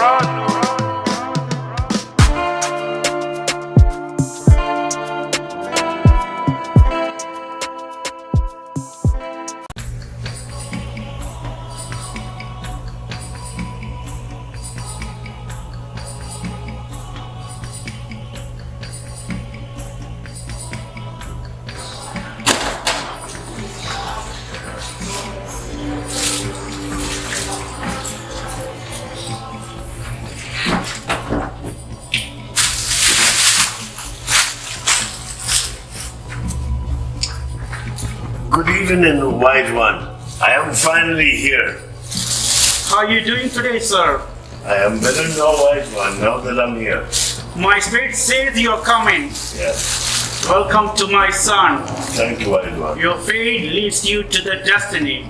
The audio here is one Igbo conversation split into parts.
Run. Good evening, wise one. I am finally here. How are you doing today, sir? I am better now, wise one, now that I'm here. My spirit says you're coming. Yes. Welcome to my son. Thank you, wise one. Your fate leads you to the destiny.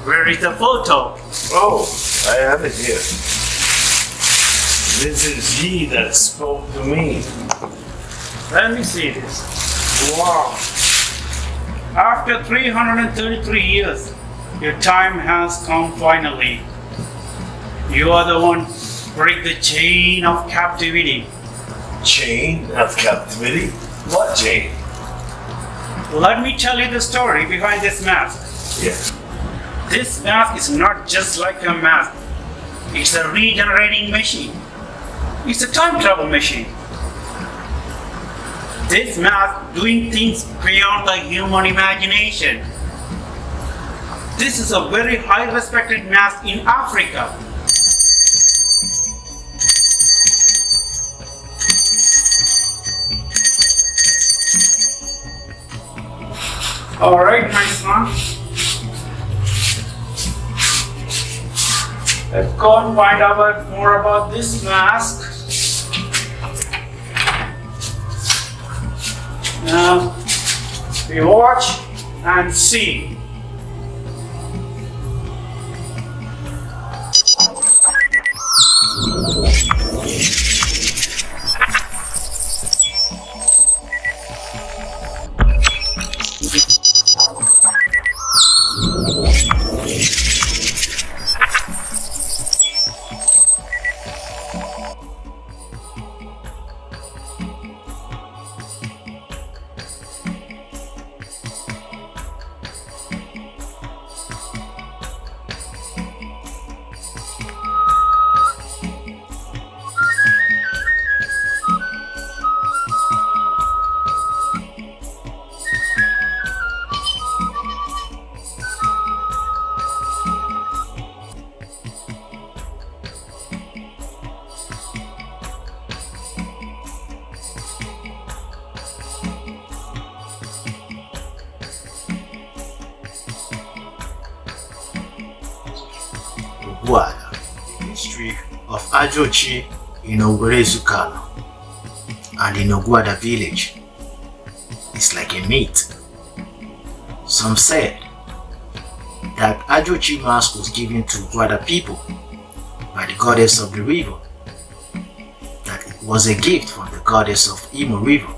Where is the photo? Oh, I have it here. This is he that spoke to me. Let me see this. Wow. After 333 years, your time has come finally. You are the one break the chain of captivity. Chain of captivity? What chain? Let me tell you the story behind this mask. Yes. This mask is not just like a mask. It's a regenerating machine. It's a time travel machine. This mask doing things beyond the human imagination. This is a very high respected mask in Africa. All right, my son. Let's go and find out more about this mask. Now, we watch and see. Ogwuada. The history of Ajochi in Owerre-Ezukala and in Ogwuada village is like a myth. Some said that Ajochi mask was given to Ogwuada people by the goddess of the river, that it was a gift from the goddess of Imo River.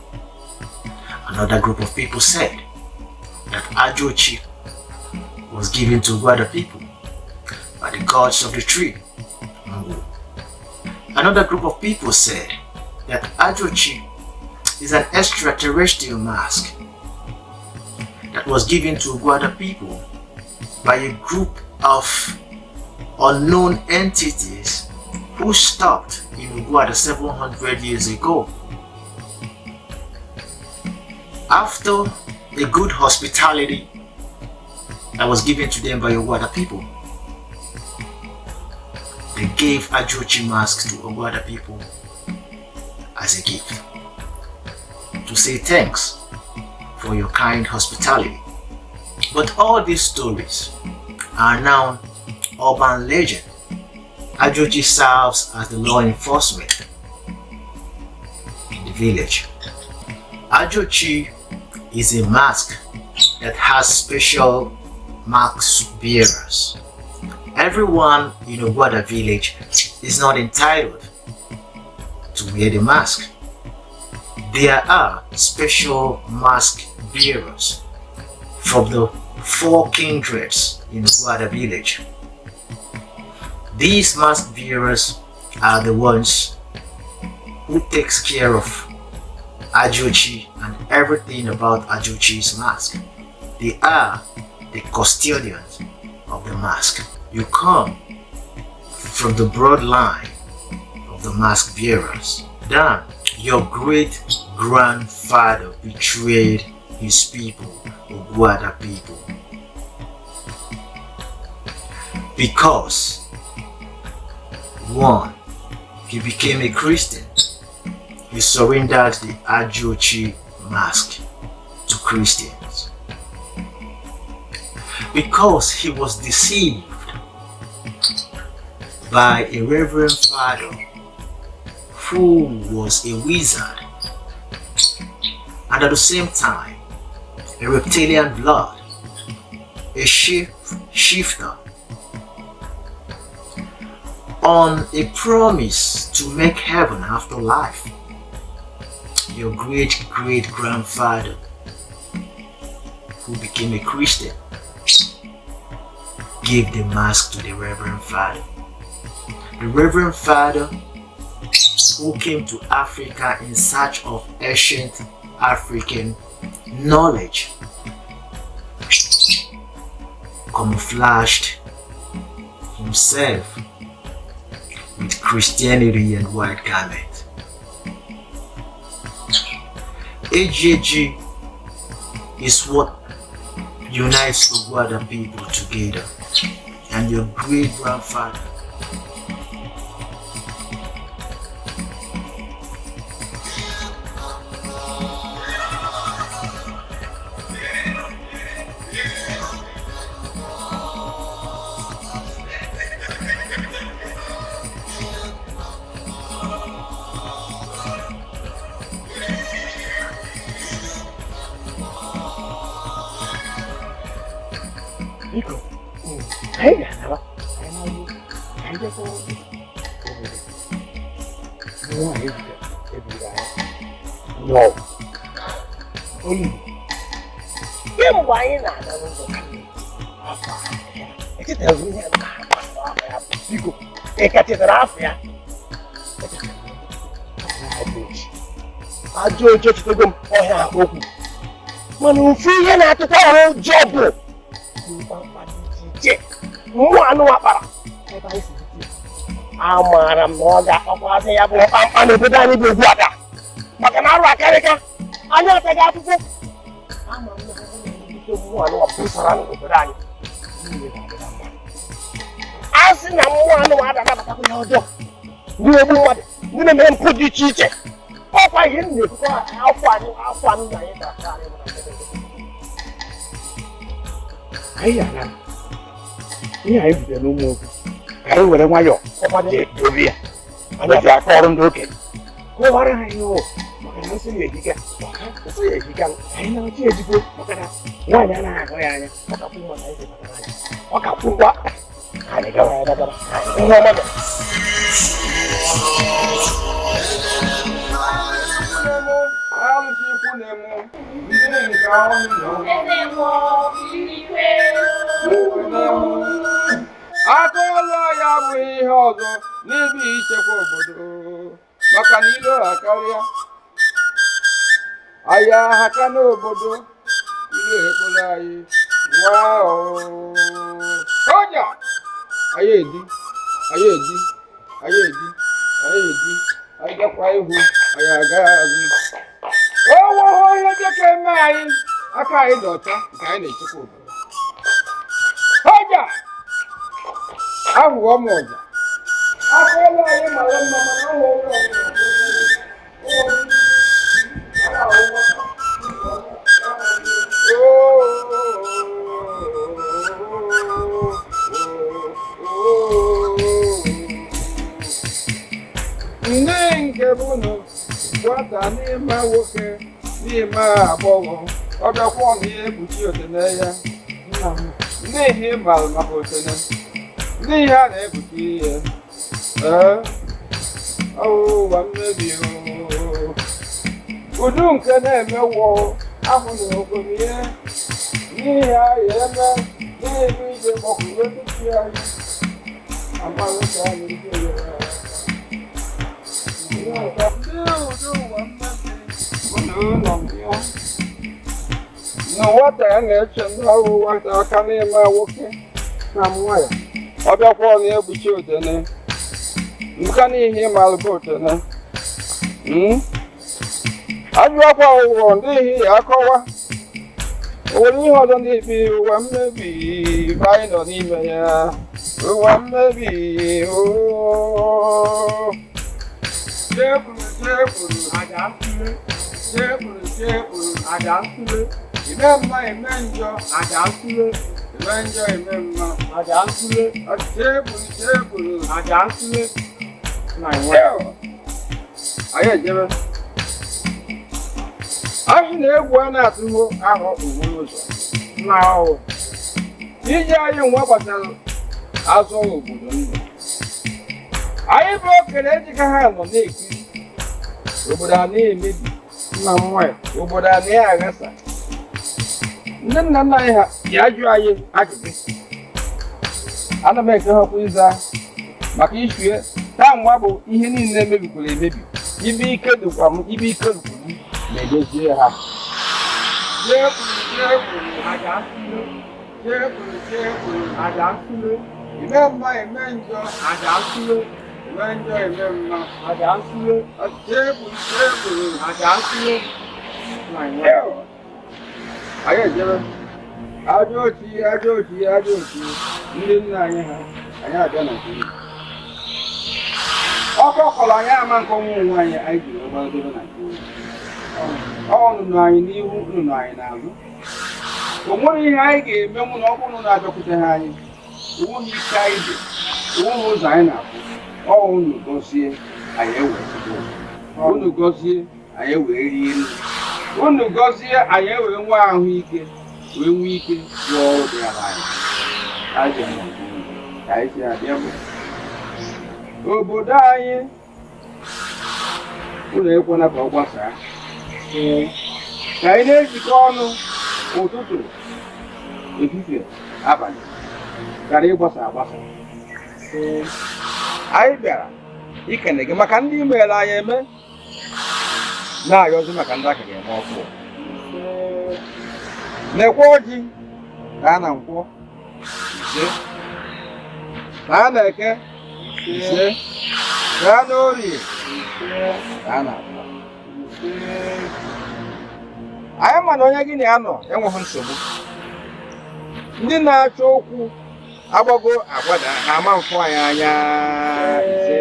Another group of people said that Ajochi was given to Ogwuada people by the gods of the tree, Ngwu. Another group of people said that Ajochi is an extraterrestrial mask that was given to Ogwuada people by a group of unknown entities who stopped in Ogwuada 700 years ago. After the good hospitality that was given to them by Ogwuada people, they gave Ajochi mask to Ogwuada people as a gift to say thanks for your kind hospitality. But all these stories are now urban legend. Ajochi serves as the law enforcement in the village. Ajochi is a mask that has special mask bearers. Everyone in Ogwuada village is not entitled to wear the mask. There are special mask bearers from the 4 kindreds in Ogwuada village. These mask bearers are the ones who takes care of Ajochi and everything about Ajochi's mask. They are the custodians of the mask. You come from the broad line of the mask bearers. Then your great grandfather betrayed his people, Oguada people, because one, he became a Christian. He surrendered the Ajochi mask to Christians. Because he was deceived by a reverend father who was a wizard and at the same time a reptilian blood, a shape shifter, on a promise to make heaven after life. Your great great grandfather, who became a Christian, gave the mask to the Reverend Father. The Reverend Father, who came to Africa in search of ancient African knowledge, camouflaged himself with Christianity and white garment. AJG is what unites the Oguada people together, and your great grandfather Biko, anyị ga-anaba, anyị na-alụ, anyị jekọ obodo. Nwa anyị ebiri anyị. Nọ. Olu. Kemgbe anyị na-aga n'ụzọ ka afọ ya. Echetara m ihe a afọ ya. Biko, ị ka chetara afọ ya? Ajọ oche echetego m ọhịa okwu. Mana ofu ihe na-atụkwa ọrụ ụjọ bụ mmụọ anụ akpara ebe anyị si bute amaara m na ọ ga-akpakwasị ya bụ mkpamkpa n'obodo anyị bụ Oguada, maka na arụ akarịka anyị ataghị afụfụ. Ama m na mmụọ anụ busara n'obodo anyị a sị na mmụọ anụ ada anabatakwa ihe ọjọọ, ndị na-egbu mmadụ, ndị na-eme mpụ dị iche iche. Ọkwa ihe m na-ekwukọ afọ anyị afọ anụ na anyị tara anyị anyị ala ihe anyị butere n'ụmụ okwu ka anyị were nwayọọ dobe ya. Anyị ji aka ọrụ ndị okenye kọwara ha ihe ọ maka na nsọ ya ejika, nsọ ya ejika anyị na-achị ejikwo, maka na nwaanyị anaghị agụ ya anya. Ọ ka kwụ mma na anyị batara anyị, ọ ka kwụ ngwa anyị gawa ya gagara ihe ọma mere. Aka ọlụ ya bụ ihe ọzọ n'ebe ichekwa obodo, maka na ilo ha karịa ahịa ha ka n'obodo ilo ekpolo anyị. Ọja anyị edi anyị edi anyị edi anyị edi anyị gakwa ihu anyị agaghị azụ. O nweghị ihe dịka eme anyị, aka anyị dị ọcha nke anyị na-echekwa obodo. Ọja ahụghọ m ọja aka ọlụ anyị mara mma, mana ahụ ọlụ ndị nke bụ nụ nwata n'ime nwoke n'ime agbọghọ, ọ bịakwa na ihe ekpuchi otene ya. Ndị ihe mara maka otene, ndị ihe a na-ebute ihe ee ụwa mmebi udu nke na-emewọ ahụ na ogomihe n'ihe ya eme n'ihu ije gbakwuru ndị anyị amalụka anyị ndị Ndị ụdị ụwa mmebi unu nọ ya. Na nwata ya na-eche ndị ọrụ nwata aka n'ime nwoke na nwayọ. Ọ bịakwa ọ na-egbuchi otene. Nka n'ihe ịmalụ bụ otene. Ajụọkwa ụwa n'ihi ya akọwa. O nwere ihe ọzọ ndị ikpe ụwa mmebi ife anyị nọ n'ime ya. Ụwa mmebi ooo. Chekwuru chekwuru aja ntule. Chekwuru chekwuru aja ntule. Ime mma ime njọ aja ntule. Ime njọ ime mma aja ntule. Chekwuru chekwuru aja ntule. Anyị ejebe. Ahụ na egwu a na-atụghị ahụ uwe ụzọ. Na ahụ. Ije anyị nwa gbasara azụ obodo ndụ. Anyị bụ okenye ejika ha nọ na-ekiri. Obodo a na-emebi nna m nwanyị. Obodo a na-aghasa. Ndị nna nna anyị ha ji ajụ anyị ajụjụ. Ana m eke ha okwu ịza maka ishue taa nwa bụ ihe niile emebikwara emebi. Ibe ike dịkwa m, ibe ike dịkwa m na-edozie ha. Chekwuru chekwuru aja ntule. Chekwuru chekwuru aja ntule. Ime mma ime njọ aja ntule. Ime njọ ime mma aja ntule. Chekwuru chekwuru aja ntule. Anyị ejebe. Ajọ ochi ajọ ochi ajọ ochi ndị nna anyị ha anyị abịa na nke unu. Ọkọ kọrọ anyị ama nke ọnwụ onwe anyị anyị jiri ọgbara na nke unu. Ọ nụnụ anyị n'ihu nụnụ anyị n'azụ. O nwere ihe anyị ga-emenwu na ọ bụrụ na abịakwute ha anyị. Onweghị ike anyị dị, onweghị ụzọ anyị na-akwụ. Ọ unu gọzie anyị ewee tupu. Unu gọzie anyị ewee rie nri. Unu gọzie anyị ewee nwee ahụike wee nwee ike rụọ ọrụ dị ala anyị. Anyị na nke unu ka anyị si abịa bụ. Obodo anyị unu ekwela ka ọ gbasaa. Ka anyị na-ejikọ ọnụ ụtụtụ, ehihie, abalị gara ịgbasa agbasa. Anyị bịara ikene gị maka ndị meere anyị eme na-ayọzi maka ndị aka ga-eme ọkụ. Na-ekwe ọjị ka a na nkwọ ise, ka a na-eke ise, ka a na orie ka a na-afọ. Anyị ma na onye gị na ya nọ enweghị nsogbu. Ndị na-achọ okwu agbago agbada ha ama mfụ anyị anya. Ise.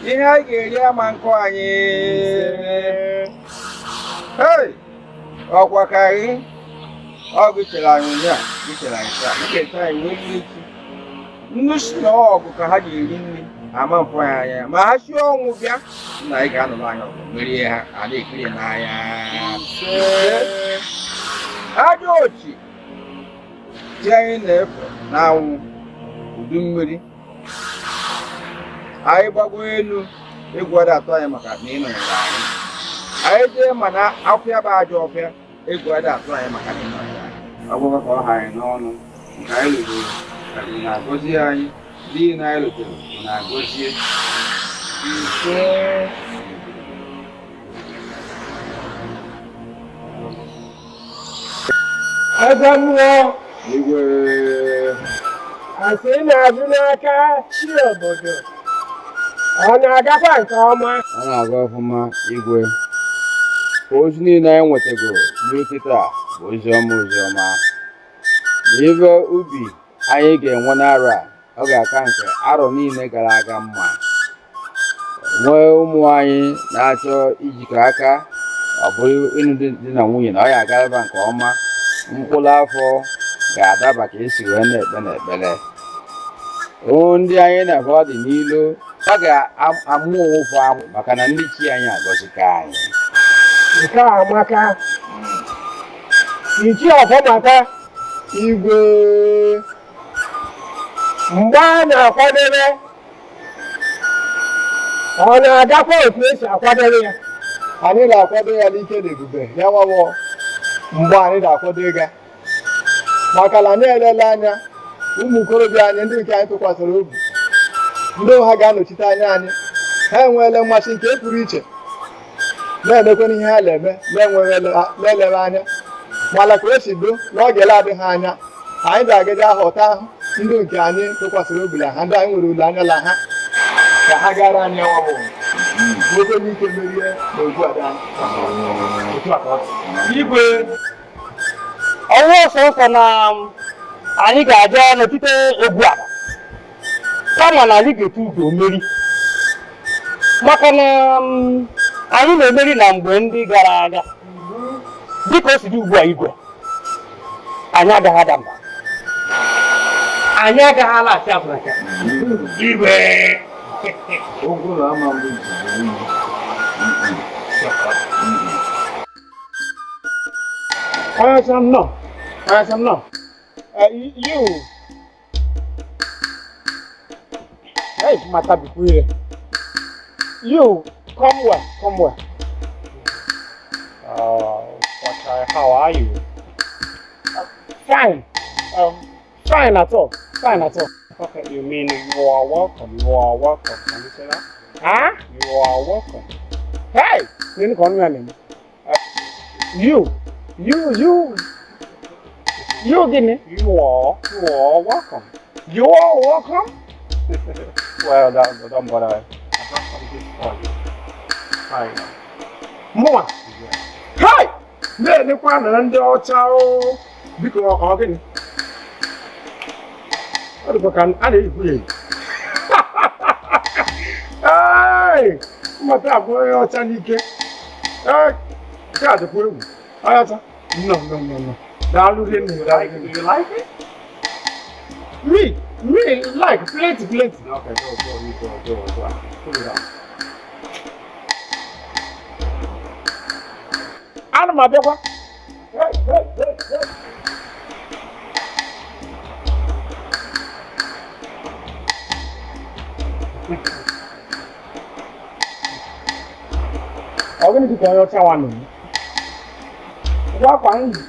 Ihe anyị ga-eri ama nkọ anyị. Hei! Ọkwa ka anyị ọgụ chere anyị ụnyaahụ, gị chere anyị taa, nketa anyị wee rie echi. Nnu si na ọgụ ka ha ga-eri nri ama mfụ anyị anya ma ha si ọnwụ bịa nna anyị ga-anọrọ anyị ọgụ merie ha a na-ekiri n'anya. Ajọ ochi chi anyị na-efe n'anwụ udu mmiri anyị gbago elu egwu ada atụ anyị maka na ị nọnyere anyị. Anyị jee mana afịa bụ ajọ ọfịa egwu ada atụ anyị maka na ị nọnyere anyị. Ọ bụrụ ka ọ ha anyị n'ọnụ nke anyị lụrụ ka ị na-agọzi anyị ndị na anyị lụtere na-agọzie. Ise. Eze mmụọ Igwe. Asị na-azụ n'aka chi obodo. Ọ na-agakwa nke ọma? Ọ na-aga ọfụma igwe. Ozi niile anyị nwetagoro n'okịta bụ ozi ọma ozi ọma. Na ife ubi anyị ga-enwe n'arọ a, ọ ga-aka nke arọ niile gara aga mma. Nwee ụmụ anyị na-achọ ijikọ aka ọ bụrụ ịnụ di na nwunye na ọ ya agaraba nke ọma. Mkpụrụ afọ ga-adaba ka esi wee na-ekpe n'ekpere. Ndị anyị na-abụ dị n'ilo a ga-amụ onwe amụ maka na ndị chi anyị agọzika anyị. Nke a amaka. Ichie Ọfọmata. Igwe. Mgbe a na-akwadebe ọ na-agakwa otu esi akwadebe ya? Anyị na-akwado ya n'ike na ebube ya nwawo mgbe anyị na-akwado ịga maka na anyị elele anya ụmụ okorobịa anyị ndị nke anyị tụkwasịrị obi ndị ha ga-anọchite anya anyị Ha enweela mmasị nke pụrụ iche na-emekwana ihe ha na-eme na-elebe anya mana ka o si do n'oge na-adịghị anya anyị ga-agaje ahọta ahụ ndị nke anyị tụkwasịrị obi na ha, ndị anyị nwere olileanya na ha ka ha gara anyị ọnwụ nwoke n'ike merie na Ogwuada. Otu a ka ọ dị. Igwe, ọnwa ọsọsọ na anyị ga-aja n'etiti Ogwuada, kama na anyị ga-etu ugo mmeri, maka na anyị na-emeri na mgbe ndị gara aga. Dịka o si dị ugbu a, Igwe, anyị agaghị ada mba, anyị agaghị alaghachi azụ na nke a. Igwe. Okwu na ama mbụ jiri. Onye no. Onye no. You. Hey, mata bikwire. You come where? Come where? What, how are you? Fine. Fine at all. Fine at all. Okay, you mean you are welcome. You are welcome. Can you say that? Huh? You are welcome. Hey! You You. You, you. You, Guinea. You are welcome. You are welcome? Well, that, don't bother. I have something for you. Hi. More. Hey! Na-elekwa na ndị ọcha o. Biko, ọ gịnị? Ọ dịkwa ka a na-eyikwu ya eyi. Hey! Mmata abụ onye ọcha n'ike. Ee, nke a dịkwa egwu. Onye ọcha? No, no, no, no. Daalụ rinne, daalụ rinne. You like it? Me, like, plenty, plenty. Okay, go, go, you go, go, go. Put it on. Ana m abịakwa. Hey, hey, hey, hey. Ọ gịnị dị ka onye ọcha nwa nọ m? Ụgwọ akwa m yi.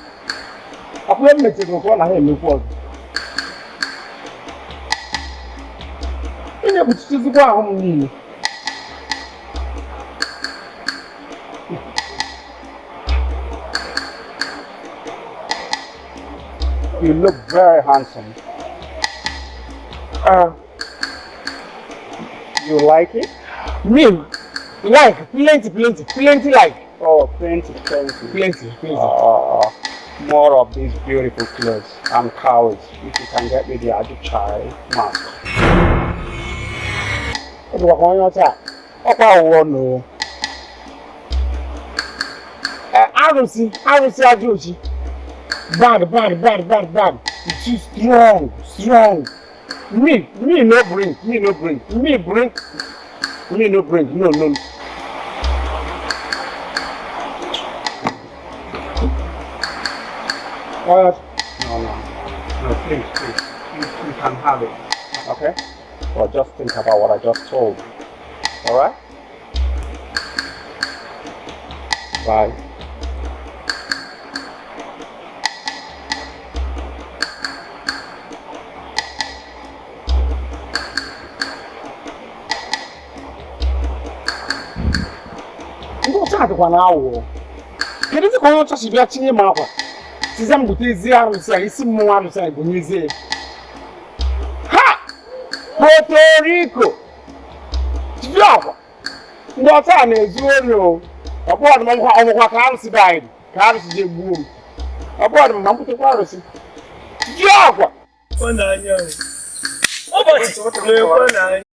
Ọkwa m mechiri ka ọ na ha emekwu ọzọ. Ị na-ekpuchichizikwa ahụ m niile. You look very handsome. You like it? Me, like, plenty, plenty, plenty like. Oh, plenty, plenty. Plenty, plenty. More of these beautiful clothes and cows, if you can get me the Ajuchai mask. Ọ dịkwa ka onye ọcha a, ọkwa aghụghọ nọ. Arụsị, arụsị Ajochi. Bad, bad, bad, bad, bad. It's too strong, strong. Me no bring, me no bring, me bring, me no bring, no, no. No, no, no, please, please. You can have it, okay? Well, just think about what I just told you, all right? Bye. Ndị ọcha dịkwa na aghụghọ. Kedu ka onye ọcha si bịa tinye m akwa? Siza m bute ezi arụsị a, isi mmụọ arụsị a bunyezie ya. Ha! Puerto Rico! Jide akwa! Ndị ọcha a na-ezu ori o. Ọ bụghị m ọnwụkwa ka arụsị be anyị dị, ka arụsị ji egbuo m. Ọ bụghị m ma m butekwa arụsị. Jide akwa! Ụbọchị na-ekwe n'anya.